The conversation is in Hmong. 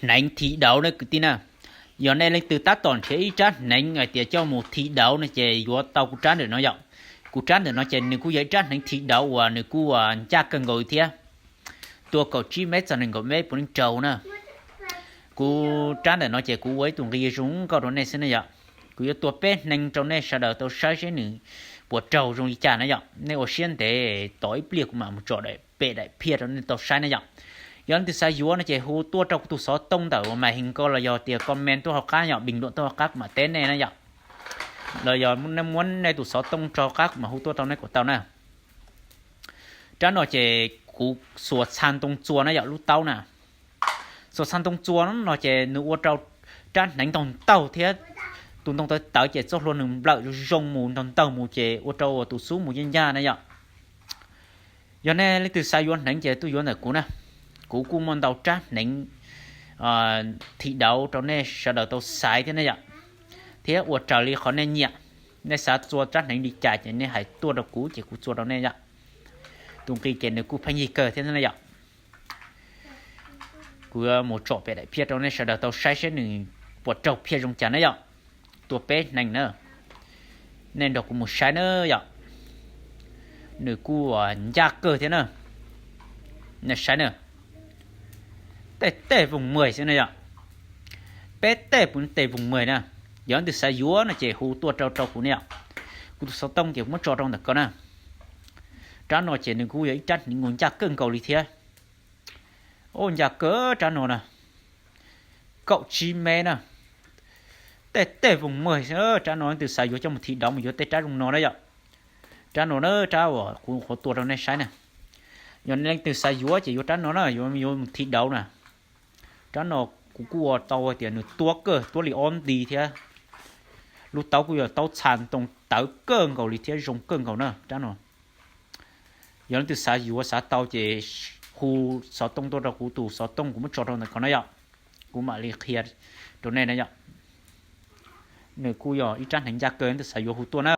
Hneev thi dauv na kwv tij na. Yog nej leej twg tab tom nrhiav ib rab hneev hais tias coj mus thi dauv no ces yuav tau kuv rab ntawm no yom. Kuv rab ntawm no ces nws kuj yog ib rab hneev thi dauv uas nws kuj ncaj kawg nkaus thiab. Tua kaum tsib mev txog nees nkaum mev puav leej raug na. Kuv rab ntawm no ces kuv ua ib tug nqi zoo nkauj rau nej xwb na yom. Kuv yuav tua peb hneev rau nej sawv daws tau saib seb nws puas raug zoo li cas na yom. Nej ua siab ntev tos ib pliag kuv mam mus tsom daim pem daim phiaj rau nej tau saib na yom. Yog leej twg xav yuav no ces hu tuaj rau kuv tus xov tooj ntawm uas mas his ko los yog tias comment tuaj hauv qab yom, bình luận tuaj hauv qab kuv mam teb nej na yom. Los yog nej muab nej tus xov tooj rau hauv qab kuv mam hu tuaj rau nej kom tau na. Rab no ces kuv xuas txha ntoo txua na yom, lub taub na. Xuas txha ntoo txua no ces nws ua rau rab hneev ntaug ntaug thiab tus ntoo tawv tawv ces txoj hlua nws nplawm zoo zoo mus ntaug ntaug mus ces ua rau tus xub mus ncaj ncaj na yom. Yog nej leej twg xav yuav hneev ces tuaj yuav ntawm kuv na. Kuv kuj muaj ntau rab hneev thi dauv rau nej sawv daws tau xaiv thiab ne yom, thiab ua raws li qhov nej nyiam. Nej xav txua rab hneev li cas ces nej hais tuaj rau kuv ces kuv txua rau nej yom. Tus nqi ces nws kuj pheej yig kawg thiab ne yom. Kuv yuav mus tsom pem daim phiaj rau nej sawv daws tau saib seb nws puas raug phiaj zoo cas na yom. Tua peb hneev na, nej nrog kuv mus saib na yom. Nws kuj ncaj kawg thiab na. Nej saib na, tej tej voos maj xwb na yom. Peb tej puv tej voos maj na. Yog leej twg xav yuav no ces hu tuaj rau rau kuv ne yom. Kuv tus xov tooj ces kuv muab tso rau ntawm ko na. Rab no ces nws kuj yog ib rab hneev uas ncaj kawg nkaus li thiab. Ncaj kawg rab no na, kaum tsib mev na. Tej tej voos maj, rab no leej twg xav yuav coj mus thi dauv mus yuav tej rab zoo no na yom. Rab no na, rab uas kuv qhuav tua rau nej saib na. Yog leej twg xav yuav ces yuav rab no na, yuav mus thi dauv na. Rab no kuv kuj ua tau hais tias nws tuab kawg, tuab li ob nti thiab. Lub taub kuj yog taub txha ntoo tawv kawg nkaus li thiab zoo kawg nkaus na rab no. Yog leej twg xav yuav xav tau ces hu xov tooj tuaj rau kuv tus xov tooj kuv muab tso rau ntawm ko na yom. Kuv mam li qhia rau nej na yom. Nws kuj yog ib rab hneev ncaj kawg, leej twg xav yuav hu tuaj na.